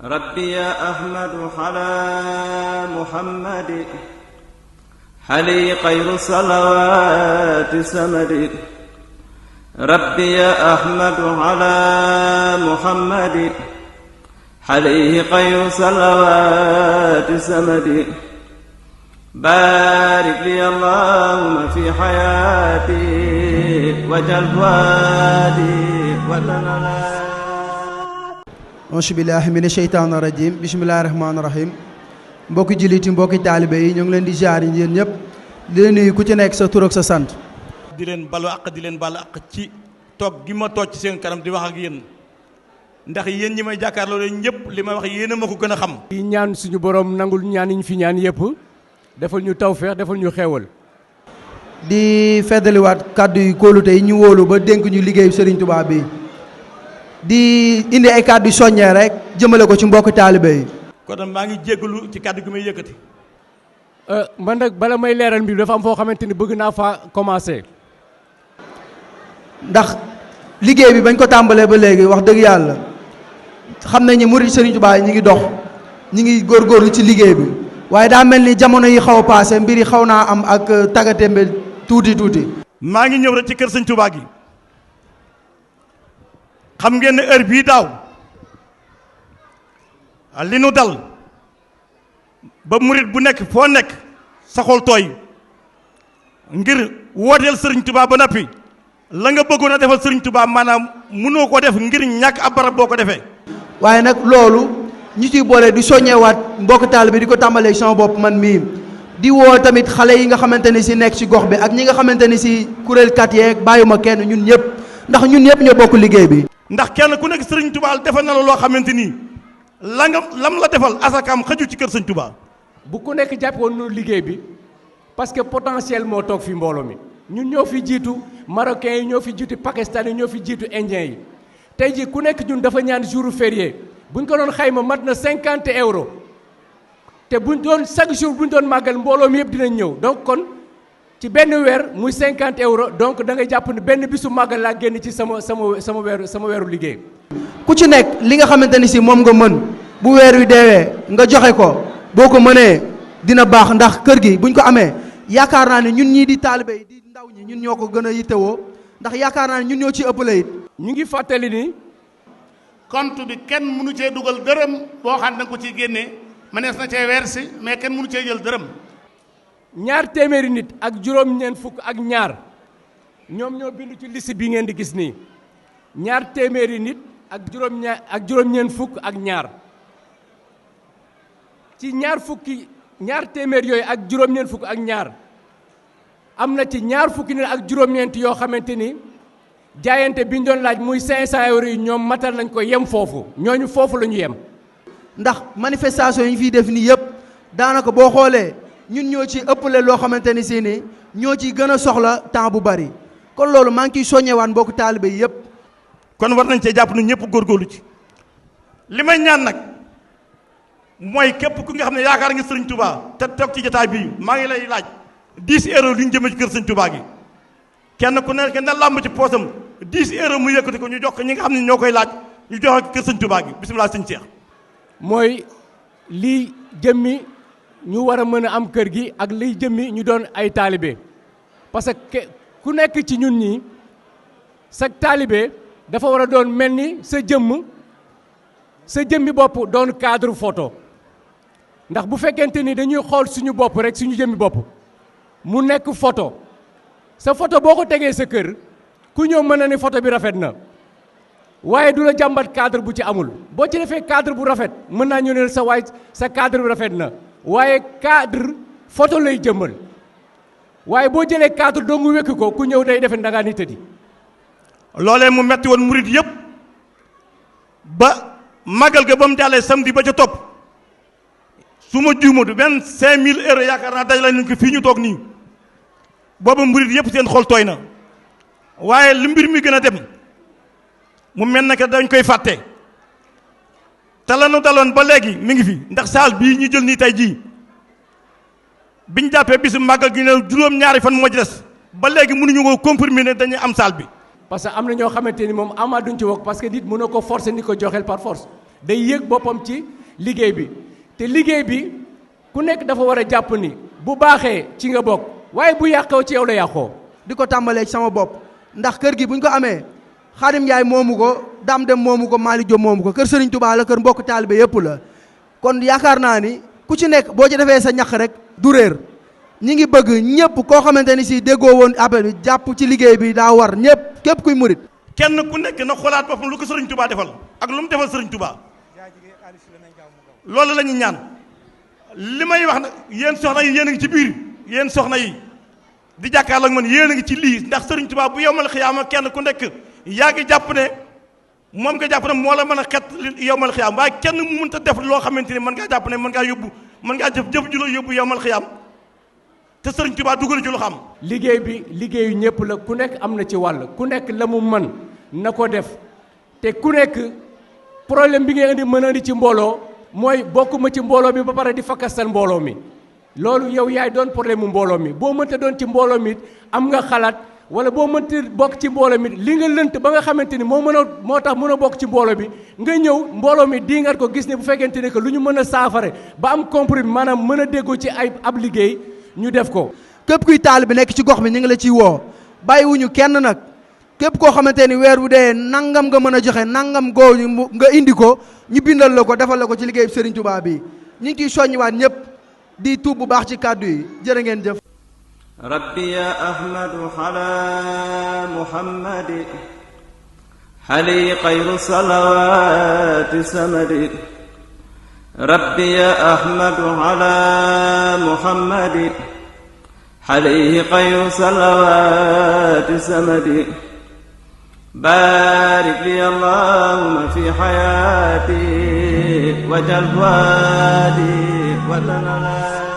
ربي يا أحمد على محمد حلي خير صلوات سمد ربي يا أحمد على محمد عليه خير صلوات سمد بارك لي اللهم في حياتي وجل فؤادي وتنالي auzu billaahi mina sheytaani rajiim bismillaahi rahmaani rahiim mbokki jullit mbokki taalibe yi ñu ngi leen di jaar yéen ñëpp di leen nuyu ku ci nekk sa tur ak sa sant. di leen balu àq di leen balu àq ci toog gi ma toog ci seen kanam di wax ak yéen ndax yéen ñi may jàkkaarloo leen ñëpp li may wax yéen a ma ko gën a xam. di ñaan suñu borom nangul ñaan yi ñu fi ñaan yëpp defal ñu tawfeex defal ñu xéewal. di feddaliwaat kàddu yu kóolute yi ñu wóolu ba dénk ñu liggéeyu Serigne Touba bi di indi ay kàddu soññee rek jëmale ko ci mbokki taalibe yi. kon maa ngi jéggalu ci kàddu gi may yëkkati. man nag bala may leeral mbir dafa am foo xamante ni bëgg naa faa commencé. ndax liggéey bi bañ ko tàmbalee ba léegi wax dëgg yàlla xam nañ ni murid Serigne Touba yi ñu ngi dox ñu ngi góorgóorlu ci liggéey bi waaye daa mel ni jamono yi xaw a paase mbir yi xaw naa am ak tàggatémbe tuuti. maa ngi ñëw rek ci kër Sëñ Touba gi. xam ngeen ne heure bii daaw li nu dal ba murit bu nekk foo nekk sa xol tooy ngir wooteel Serigne Touba ba noppi la nga bëggoon a defal Serigne Touba maanaam mënoo ko def ngir ñàkk ab barab boo ko defee. waaye nag loolu ñu ciy boole di soññewaat mbokk taalibe bi di ko tàmbalee sama bopp man mii di woo tamit xale yi nga xamante ni si nekk ci gox bi ak ñi nga xamante ni si kuréelkat yeeg bàyyuma kenn ñun ñëpp ndax ñun ñëpp ñoo bokk liggéey bi. ndax kenn ku nekk Serigne Touba defal na la loo xamante ni lam la defal asakaam xëju ci kër Serigne Touba. bu ku nekk jàppoon nu liggéey bi parce que potentiel moo toog fi mbooloo mi ñun ñoo fi jiitu marocains yi ñoo fi jiitu pakistan yi ñoo fi jiitu indiens yi tey jii ku nekk ñun dafa ñaan jour férié buñ ko doon xayma mat na 50 euros te buñ doon chaque jour buñ doon màggal mbooloo mi yëpp dinañ ñëw donc kon ci benn weer muy 50 euros donc da ngay jàpp ne benn bisu màggal laa génn ci sama weeru liggéey. ku ci nekk li nga xamante ni si moom nga mën bu weer wi deewee nga joxe ko boo ko mënee dina baax ndax kër gi buñ ko amee yaakaar naa ne ñun ñii di taalibe yi di ndaw ñi ñun ñoo ko gën a yittewoo ndax yaakaar naa ne ñun ñoo ci ëppale it. ñu ngi fàttali ni compte bi kenn mënu cee dugal dërëm boo xam ne ko ciy génnee mënees na cee wersi mais kenn mënu cee jël dërëm. ñaar téeméeri nit ak juróom-ñeent fukk ak ñaar ñoom ñoo bindu ci liste bi ngeen di gis nii ñaar téeméeri nit ak juróom-ñeent fukk ak ñaar ci ñaar téeméer yooyu ak juróom-ñeent fukk ak ñaar am na ci ñaar fukki nit ak juróom-ñeent yoo xamante ni jaayante bi ñu doon laaj muy 500 euros yi ñoom matal nañ ko yem foofu ñooñu foofu la ñu yem. ndax manifestation yi ñu fiy def nii yëpp daanaka boo xoolee. ñun ñoo ci ëppale loo xamante ni si ni ñoo ci gën a soxla temps bu bari kon loolu maa ngi ciy soññewaat mbokku taalibe yi yëpp. kon war nañ cee jàpp nu ñëpp góorgóorlu ci li may ñaan nag mooy képp ku nga xam ne yaakaar nga Serigne Touba te toog ci jotaay bii maa ngi lay laaj 10 euros li ñu jëmee ci kër Serigne Touba gi kenn ku nekk na làmb ci poosam 10 euros mu yëkkati ko ñu jox ko ñi nga xam ne ñoo koy laaj ñu jox ko kër Serigne Touba gi bisimilah sëñ Cheikh. mooy lii jëmmi. ñu war a mën a am kër gi ak liy jëmmi ñu doon ay taalibe parce que ku nekk ci ñun ñii sa taalibe dafa war a doon mel ni sa jëmmi bopp doon cadre photo ndax bu fekkente ni dañuy xool suñu bopp rek suñu jëmmi bopp mu nekk photo sa photo boo ko tegee sa kër ku ñëw mën na ni photo bi rafet na waaye du la jàmbat cadre bu ci amul boo ci defee cadre bu rafet mën naa ñu ne sa cadre bi rafet na waaye cadre photo lay jëmmal waaye boo jëlee cadre doo mu wekk ko ku ñëw day defe da ngaa ni tëddi. loolee mu metti woon murit yëpp ba magal ga ba mu jàllee samedi ba ca topp su ma juumatu 25000 euros yaakaar naa daj lañ ko fii ñu toog nii booba murit yëpp seen xol tooy na waaye li mbir mi gën a dem mu mel na que dañ koy fàtte. te la nu daloon ba léegi mi ngi fi ndax saal bii ñu jël nii tey jii biñ jàppee bisu màggal gi ne juróom-ñaari fan moo ci des ba léegi mënuñu ko confirmer ne dañuy am saal bi. parce que am na ñoo xamante ni moom amaat duñ ci wokk parce que nit mën na ko forcer ni ko joxeel par force day yëg boppam ci liggéey bi te liggéey bi ku nekk dafa war a jàpp ni bu baaxee ci nga bokk waaye bu yàqoo ci yow la yàqoo. di ko tàmbalee ci sama bopp ndax kër gi bu ñu ko amee Xaadim Njaay moomu ko Dame Dem moomu ko Malick Diop moomu ko kër Serigne Touba la kër mbokk taalibe yëpp la kon yaakaar naa ni ku ci nekk boo ci defee sa ñax rek du réer ñi ngi bëgg ñëpp koo xamante ni si déggoo woon appel bi jàpp ci liggéey bi daa war ñëpp képp kuy murit. kenn ku nekk na xoolaat boppam lu ko Serigne Touba defal ak lu mu defal Serigne Touba loolu la ñuy ñaan li may wax nag yéen soxna yi yéen a ngi ci biir yéen soxna yi di jàkkaarloo ak man yéen a ngi ci lii ndax Serigne Touba bu yowmal xiyaama kenn ku nekk yaa ngi jàpp ne moom nga jàpp ne moo la mën a xet yowmal xiyaam waaye kenn mu mënta def loo xamante ni mën ngaa jàpp ne mën ngaa jëf ju la yóbbu yowmal xiyaam te Serigne Touba dugal ci lu xam. liggéey bi liggéeyu ñëpp la ku nekk am na ci wàll ku nekk la mu mën na ko def te ku nekk problème bi ngay indi mën a indi ci mbooloo mooy bokkuma ci mbooloo mi ba pare di fakkastal mbooloo mi loolu yow yaay doon problème mu mbooloo mi boo mënta doon ci mbooloo mi am nga xalaat wala boo mënta bokk ci mbooloo mi li nga lënt ba nga xamante ni moo tax mën a bokk ci mbooloo bi nga ñëw mbooloo mi diingat ko gis ne bu fekkente ne que lu ñu mën a saafare ba am compromis maanaam mën a déggoo ci ab liggéey ñu def ko. képp kuy taalibe nekk ci gox bi ñu ngi la ciy woo bàyyiwuñu kenn nag képp koo xamante ni weer bu dee nangam nga mën a joxe nangam goo nga indi ko ñu bindal la ko defal la ko ci liggéey Serigne Touba bi ñu ngi ciy soññiwaat ñëpp di tuub bu baax ci kàddu yi jërë ngeen jëf. rabbi ya ahmadu ala muhammadi xali xayru salawaati samadi rabbi ya ahmadu ala muhammadi xali xayru salawaati samadi barik li allahumma fi xayaati wajal fuaadi wa tanala